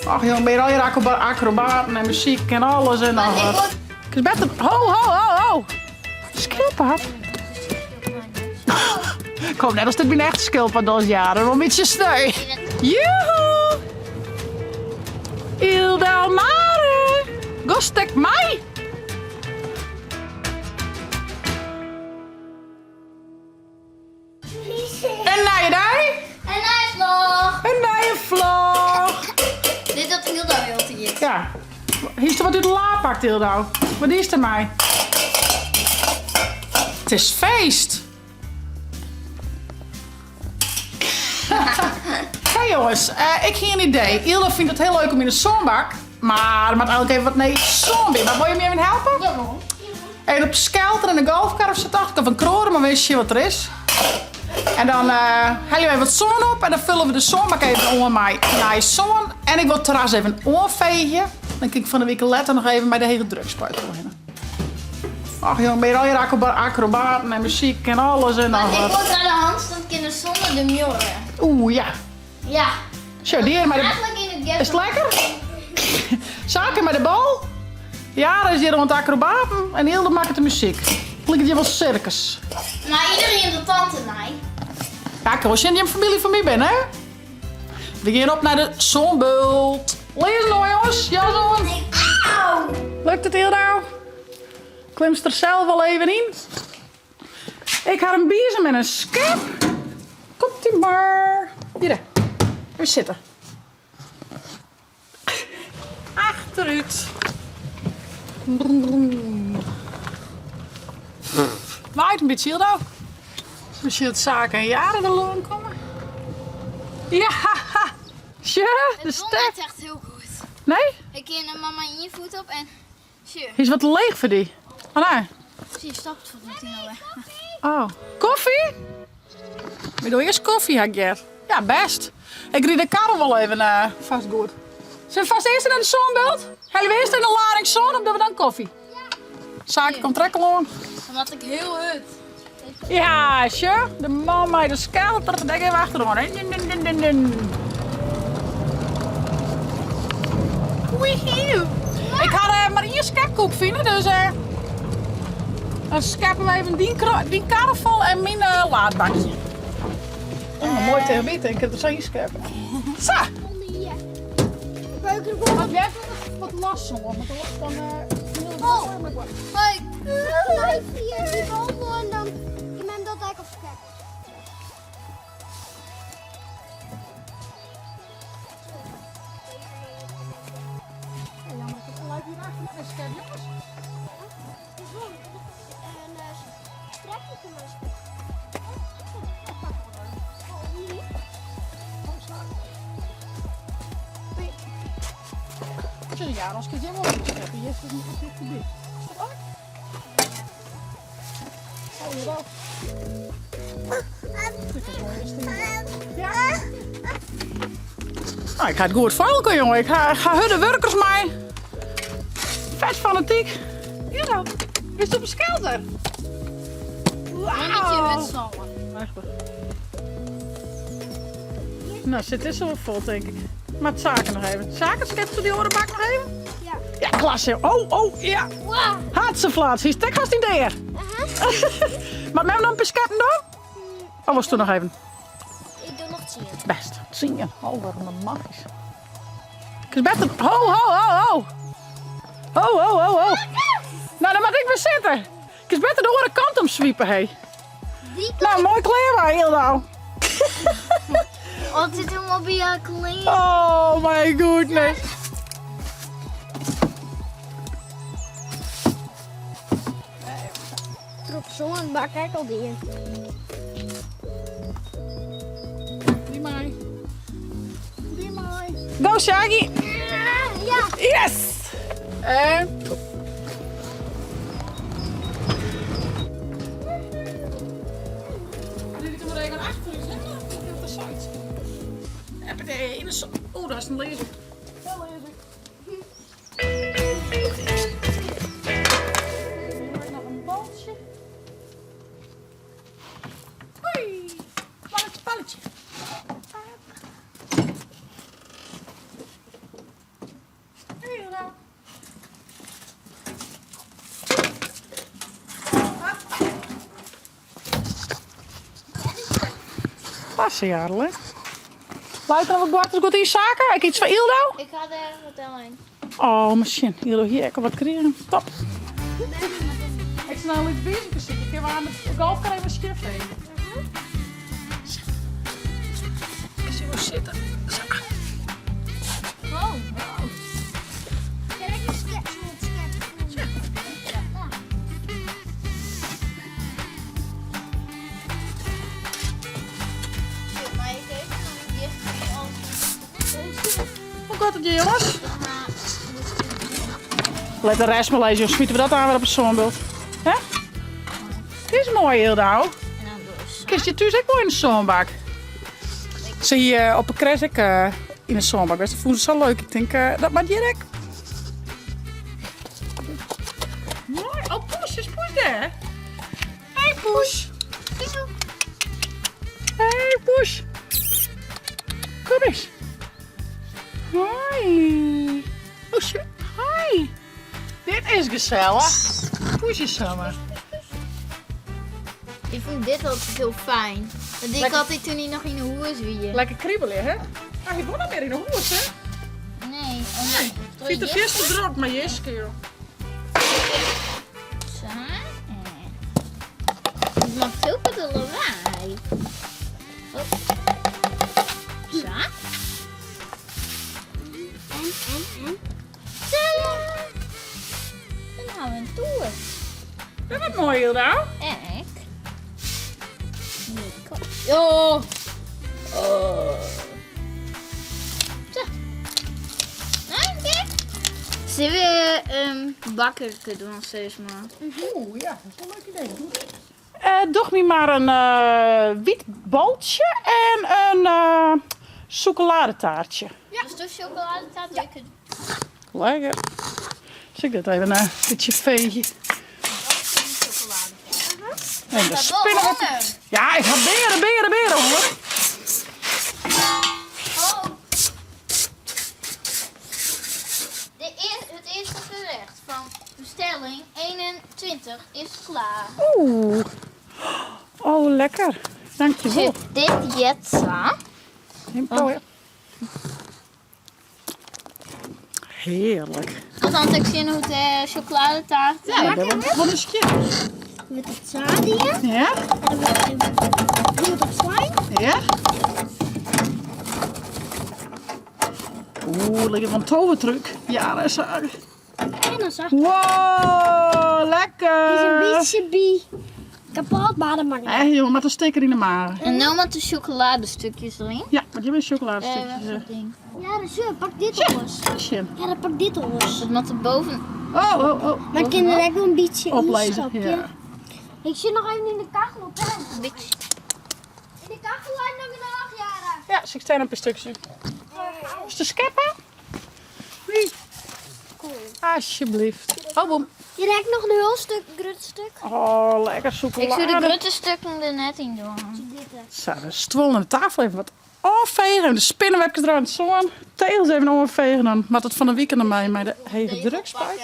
Och jong, ben je al je acrobaten en muziek en alles en nog wat. Is better. Ho, ho, ho, ho. Skilpad? Kom, net als dit mijn echte skilpad was, ja, dan wel een beetje sneu. Joehoe! Ildau Mare! Gostek mij! Een nije dei. Een nije vlog. Een nije vlog. Dit dat Hildo heel te giet. Ja. Hier is wat uit de la pakt, Hildo. Wat is er mij? Het is feest. Hey jongens, ik heb een idee. Hildo vindt het heel leuk om in de zonbak. Maar er moet eigenlijk even wat nee zombie. Maar wil je me even helpen? Ja, waarom? Even op skelter en een golfkar of zo dacht ik. Of een kroren, maar weet je wat er is. En dan haal je even wat zon op en dan vullen we de zonbak even onder mij naar zon. En ik wil het terras even oorvegen. Dan kijk ik van de week later nog even bij de hele drugspuit doorheen. Ach jongen, ben je al je acrobaten en muziek en alles en Maar nog ik wat. word aan de handstand kunnen zonder de muren. Oeh ja. Ja. Zo, die hier met de... Eigenlijk in het ghetto. Is het lekker? Zaken met de bal. Ja, dat is hier rond de acrobaten en heel de maakt de muziek. Klinkt je wel circus. Maar iedereen de tante mij. Ja, ik wil je een familie van mij ben, hè? We gaan op naar de zonbult. Lees nou, jongens. Ja, zon. Auw! Lukt het heel nou? Klimst er zelf al even in. Ik ga een biezen met een skip. Komt ie maar. Hier, even zitten. Achteruit. Waait een beetje, Hildo. Misschien het zaken en jaren de loon komen. Ja, tje, de Het stek. dondert echt heel goed. Nee? Ik ken mama in je voet op en... Sure. Is wat leeg voor die. Oh nee. Zie je stapt voor het nou weg. Oh. Koffie? Ik doe eerst koffie, Hagger. Ja, best. Ik ried de karel wel even vast goed. Zullen we vast eerst naar de zonbeeld? Gaan we eerst in de lading zon, of doen we dan koffie? Ja. Zaken komt trekken aan. Dan had ik heel hut. Ja, sure. De man met de skelter, daar gaan we achterom. Dun, dun, dun, dun, dun. Wiehieuw. Ik had maar één skepkoek vinden, dus dan scheppen we even die karre vol en mijn laadbakje. Oh, mooi tegen bieten. Ik heb er zo in scheppen. Zo! Want jij vindt het wat lastig, hoor. Want dan Oh. Hoi. Blijf hier die bal en dan ik neem dat eigenlijk op skep. Jammer, ik heb hier achter nog een skep, jongens. En trek ik hem maar skep. Ja, als ik het helemaal niet heb, hier is het niet echt dichterbij. Is dat ook? Oh, jawel. Dit is mooi, is het Ja. Nou, ik ga het goed volgen, jongen. Ik ga hun de werkers mee. Vet fanatiek. Hier dan. Is het op een skelter? Wauw. Nou, zit is wel vol, denk ik. Maar het zaken nog even. Zaken, schept ze die orenbak nog even? Ja. Ja, klasse. Oh, oh, ja. Wow. Hartse Hier stek vast in de eer. Maar met hem dan beskeppen dan? Of was het nog even? Ik doe nog 10. Best. 10. Oh, wat een magisch. Ik is best een... Ho, ho, ho, ho. Ho, ho, ho, ho. Nou, dan mag ik weer zitten. Ik is beter de andere kant om zwiepen, hé. Die kant. Nou, mooi kleer heel nou. Oh, het zit helemaal bij jouw kleren. Oh my goodness. Trop zo'n bak, kijk al die. Die mij. Die mij. Go Shaggy. Ja. Yes. En. Dit ik er even achter u zetten. Of de site. Oh, daar is een laser. Heel laser. Nog een baltje. Hoi. Palletje, palletje. Klasse, Jarl, hè? Leit der noch wat boartersguod yn saken? Ek iets foar Yldo? Ik ha dêr wat lein. Oh, mar sjen. Yldo hie ek al wat krigen. Top. Ik sil no in lyts bezemke sykje. Kinne we aan de golfkar even skjinfege? Sa. Ik zie hoe zitten. Sa. Oh. Kin ik een skep, zo'n skep? Ja. Hoe gaat het je jongens? Let de rest maar lezen, smiten we dat aan weer op het zonbeeld. Hè? Het is mooi, Yldo. Kinst je thuis ook mooi in de zonbak? Zie je op de crash ik in de zonbak. Dat vond ze zo leuk. Ik denk, dat mag hier ook. Mooi. Oh, Poes is Poes daar. Hey Poes. Hey Poes. Kom eens. Hoi. Oh shit. Hoi. Dit is gezellig. Poesje zomaar. Ik vond dit altijd heel fijn. Dat deed ik altijd toen hij nog in de hoes wie. Lekker kriebelen, hè? Maar hij woont nog meer in de hoes, hè? Nee, omdat Nee. Vind het veel te druk, maar Jiske, joh. Zo. Het maakt veel te lawaai. Oh. Zo. En, en, en. Tadaa! Dan gaan we een toer. Dat wordt mooi, Hilda. Ik. Nee, Oh. Oh. Zo. Nou, kijk. Zullen we um, bakker doen, zeg maar? Oeh, ja, dat is wel een leuk idee. Doe me maar een wit baltje en een chocoladetaartje. Ja. Dus de chocoladetaart? Ja. Lekker. Dus ik dit even een beetje veegje. En de spinnen. Ja, ik ga beren, beren, beren hoor. Oh. Het eerste gerecht van bestelling 21 is klaar. Oeh. Oh, lekker. Dankjewel. Zit dit jetsa? Oh. Heerlijk. Want ik zie hoe de chocoladetaart. Ja, dat wat een schip. Met het zaadje. Ja. En dan even goed op slaan. Ja. Oeh, lekker van tovertruc. Ja, dat is En dan zag Wow, lekker. Het is een beetje bij kapot, maar dat maakt niet. Echt jongen, met een steker in de maag. En nou met de chocoladestukjes erin. Ja, maar die hebben chocoladestukjes. ding. Ja, dus pak dit op eens. Ja, dan pak dit op eens. Dat moet er boven. Oh, oh, oh. Dan kunnen we ook een beetje Oplezen. Ja. Ik zit nog even in de kachel op, hè. Een beetje. In de kachel lijkt nog een half jaar. Ja, dus ik sta een paar stukjes. Is de scheppen? Wie? Alsjeblieft. Oh, boem. Je ruikt nog een heel stuk, groot stuk. Oh, lekker chocolade. Ik zou de grote stukken er net in doen. Zo, de stoel en de tafel even wat afvegen. En de spinnenwebjes eraan het zoon. Tegels even afvegen. Dan wat het van de weekend aan mij, maar de hele drugspuit.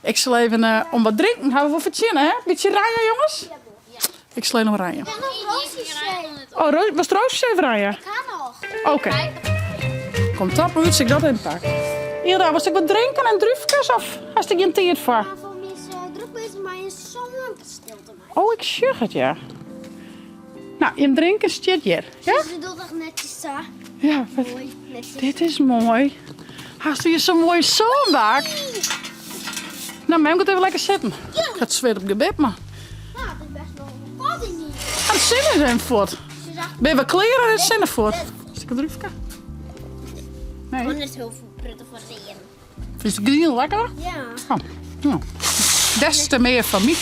Ik zal even om wat drinken. Gaan we voor verzinnen, hè? Beetje rijden, jongens? Ik zal even rijden. En nog roosjes. Oh, was het roosjes even rijden? Ik ga nog. Oké. Okay. Komt op, hoe ik dat in pak. Ira, was ik wat drinken en druifjes of had ik geen tijd voor? Ja, voor mij is druk bezig, maar in zo'n stil te maken. Oh, ik zucht het, ja. Nou, je drinken zit hier. Ja? Ze doet toch netjes zo. Ja, mooi. Netjes. Dit is mooi. Hast u hier zo'n mooie zonbak? Nou, mem gaat even lekker zitten. Ja. Ik ga het zweet op gebed, maar. Nou, het is best wel koud in hier. Ah, de zin is even voort. Ben je wel kleren en het zin voort? Is ik een druifje? Nee. Gewoon net heel veel prutten voor de in. Is de grill lekker? Ja. Oh. Nou. Des te meer van mij.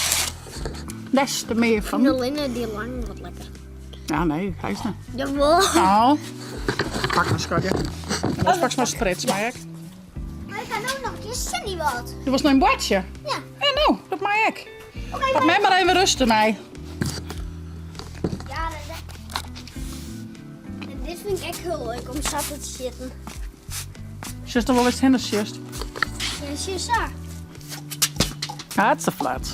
Des te meer van mij. De linnen die lang wat lekker. Ja, nee, hij is niet. Jawel. Nou. Pak maar, schatje. En dan pak maar sprits, maar ik. Maar ik kan ook nog een keer Cindy wat. Er was nog een bordje. Ja. Ja, nou, dat mag ik. Oké, Laat mij maar even rusten, mij. Ja, dat En dit vind ik echt heel leuk om zat te zitten. Zus dan wel eens heen, zus. Ja, zus daar. Hartstikke flat.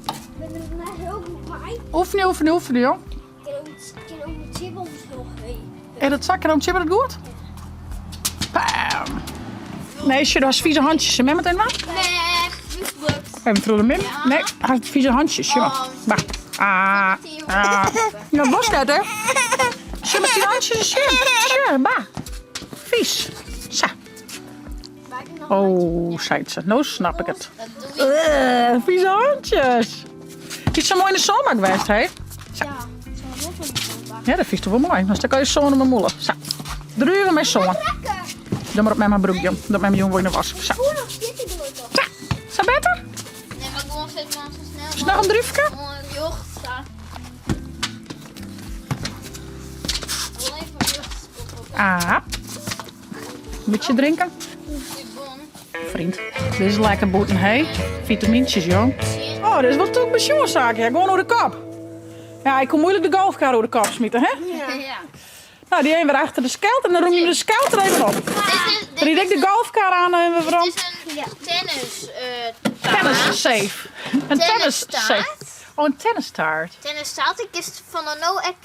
Ik ben er net heel goed bij. Oefenen, oefenen, oefenen, joh. Ik Kin om de chip om zo Is dat sa? Kin om Tjibbe dat goed? Bam. Nee, sjoch, do hast fize handjes. Mem het even wat? Nee, Even troch de mem. Nee, hy hat fize handjes. Sjoch. Wacht. Ah. Ah. Ja, was dat, hè? Sjoch met die handjes. Sjoch. Sjoch, bah. Vies. Sa. Oh, seit se. No snap ik it. Uh, vieze handjes. Het is zo mooi in de zomer geweest, hè? Ja, zo heel veel Ja, dat vind ik toch wel mooi. Dan stek ik je zoon op mijn molen. Zo. Druven met zoon. Doe maar op met mijn broekje. Dat met mijn jongen in de was. Zo. Hoe nog zit die door toch? Zo. Is dat beter? Nee, maar gewoon zet maar zo snel. Is het nog een druifje? Gewoon jocht, zo. Alleen van jocht. Ah. Beetje drinken. Vriend, dit is lekker boeten, hé. Vitamintjes, joh. Oh, dit is wel toch pensioenzaak, ja. Gewoon door de kop. Ja, ik kon moeilijk de golfkar door de kop smieten, hè? Ja. ja. Nou, die een weer achter de skelt en dan roem je de skelt er even op. Dit is, dit Ried ik de golfkar aan en we dit is een tennis eh, Tennis safe. Een tennis safe. Oh, een tennistaart. Tennistaart. Ik is van de no app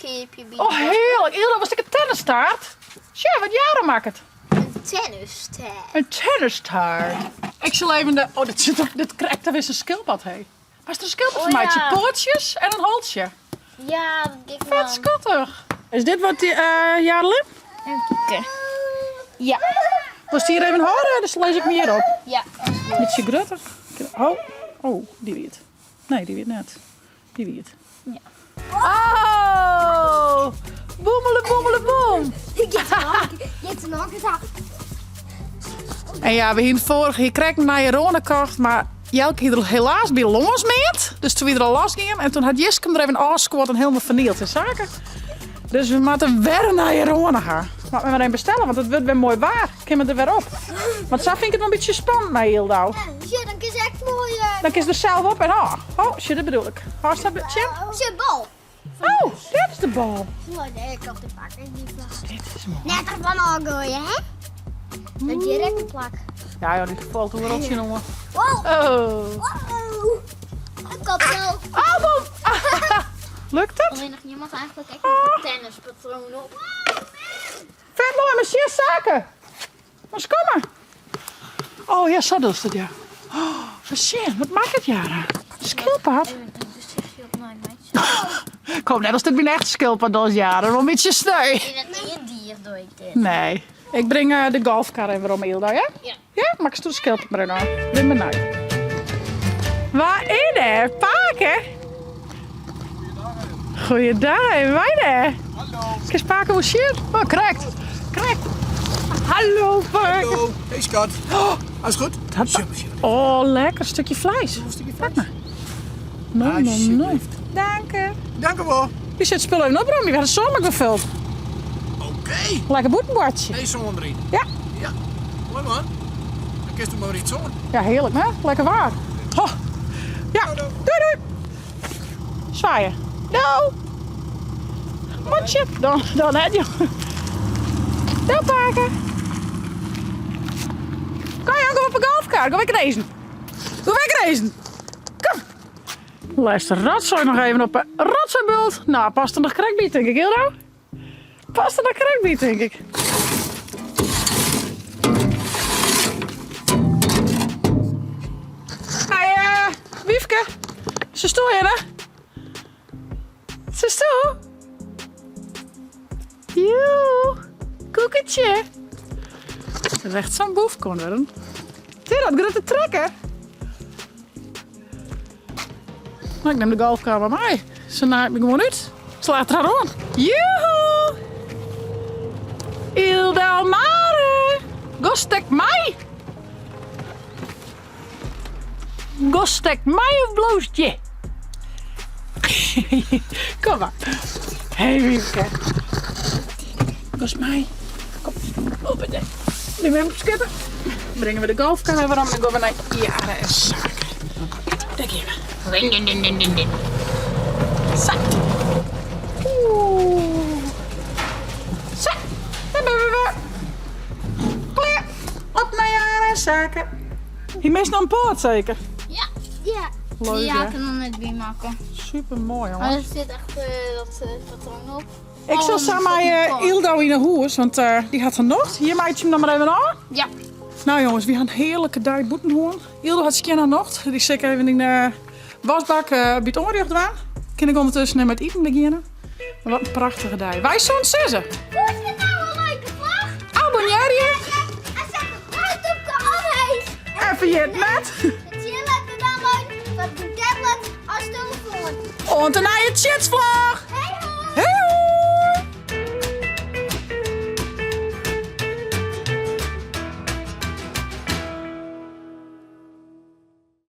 Oh, heerlijk. Ilda, was ik een tennistaart? Tja, wat jaren maakt het. Een tennistaart. Een tennistaart. Ik zal even de... Oh, dit, zit op, dit krijgt er weer een schildpad, hé. Was er een schildpad Oh, voor mij? ja. Pootjes en een holtje. Ja, dat ik Vet schattig. Is dit wat die uh, Jadelin? Even kijken. Ja. Was die hier even horen? Dus lees ik meer op. Ja. Beetje groter. Oh, oh, die weet. Nee, die weet net. Die weet. Ja. Oh! Boemele, boemele, boem. Je hebt een ook En ja, we hebben vorige keer kregen naar Jeroen gekocht, maar Jelke had er helaas bij longens meet. Dus toen we er al last gingen en toen had Jiske hem er even afgesquat en helemaal vernield in zaken. Dus we moeten weer naar Jeroen gaan. Laten we maar een bestellen, want het wordt weer mooi waar. Ik er weer op. Want zo vind ik het wel een beetje spannend met Hildau. Ja, dan is echt mooi. Dan kies er zelf op en ah. Oh, shit, dat bedoel ik. Waar staat het? Shit, bal. Oh, dit is de bal. Oh nee, ik had de pakken niet. Dit is mooi. Net ervan afgooien, hè? Dat direct een plak. Ja, joh, die valt hoe rotje jongen. Wow. Oh. Wow. Een kopsel. Oh, boem. Lukt het? Alleen nog niemand eigenlijk echt een tennispatroon op. Vet mooi, maar zeer zaken. Maar komen. Oh ja, zo doet het ja. Oh, zeer, wat maakt het jaren? Schildpad? Even een gezichtje op naar mij. Kom net als dit mijn echt schildpad was jaren. Wel een beetje sneu. In het één dier doe ik dit. Nee. Ik breng de golfkar even om Ilda, ja? Ja. Ja, maak ze de schildpad maar nou. Ben benieuwd. Waar is het? Paken? Goeiedag, wij daar. Hallo. Kis Paken hoe shit? Oh, correct. Correct. Hallo, Paken. Hallo. Hey schat. Oh, Alles goed? dat- Oh, lekker stukje vlees. Pak maar. No, no, no. Alsjeblieft. Dank je. Dank u wel. Je zit spullen even opruimen. We hadden zomer gevuld. Oké. Lekker boetenbordje. Nee, zon erin. Ja. Ja. Mooi man. Dan kun je maar iets zon. Ja, heerlijk hè? Lekker waar. Oh. Ja, doei doei. Zwaaien. Nou. Motje. Dan, dan hè, joh. Doei, paken. Kom je ook op een golfkar? Kom ik reizen. Kom ik reizen. Kom. Luister, rotzooi nog even op een rotzooibult. Nou, past er nog krekbiet, denk ik, Hildo? Past er nog krekbiet, denk ik. Hey, Wiefke. Ze stoel hier, hè? Ze stoel. Joe, koeketje. Dat is echt zo'n boef kon worden. Zie dat grote trekken. Nou, ik neem de golfkar bij mij. Ze naait me gewoon uit. Slaat er haar aan. Joehoe! Ilda Mare! Gostek mij! Gostek mij of bloost je? Kom maar. Hey Wiepke. Kost mij. Kom, open de. Neem hem op schippen. Brengen we de golfkar even om en dan gaan we naar Jaren en Zaken. Daar gaan we. Zo. Oeh. Zo, daar ben we weer. Klaar. Op naar Jaren en Zaken. Hier mist nog een poort zeker? Ja. Ja. Leuk, Die had hè? ik er nog net bij maken. Super mooi, Maar jongen. er zit echt eh, dat eh, patroon op. Ik zal Oh, samen met dat eh, Ildo in de hoes, want eh, die had er nog. Hier maak je hem dan maar even aan. Ja. Nou jongens, we gaan een heerlijke dag boetenhoorn. Ildo had skin aan nog. Die zit even in de wasbak eh bij het onrecht aan. Kan ik ondertussen met eten beginnen. Maar wat een prachtige dag. Wij zo'n zessen. Hoe is het nou een leuke vlag? Abonneer je. Hij zet het uitdoeken omheen. En vergeet net. Het zie je lekker dan leuk. Wat een tablet als telefoon. En daarna je chitsvlog.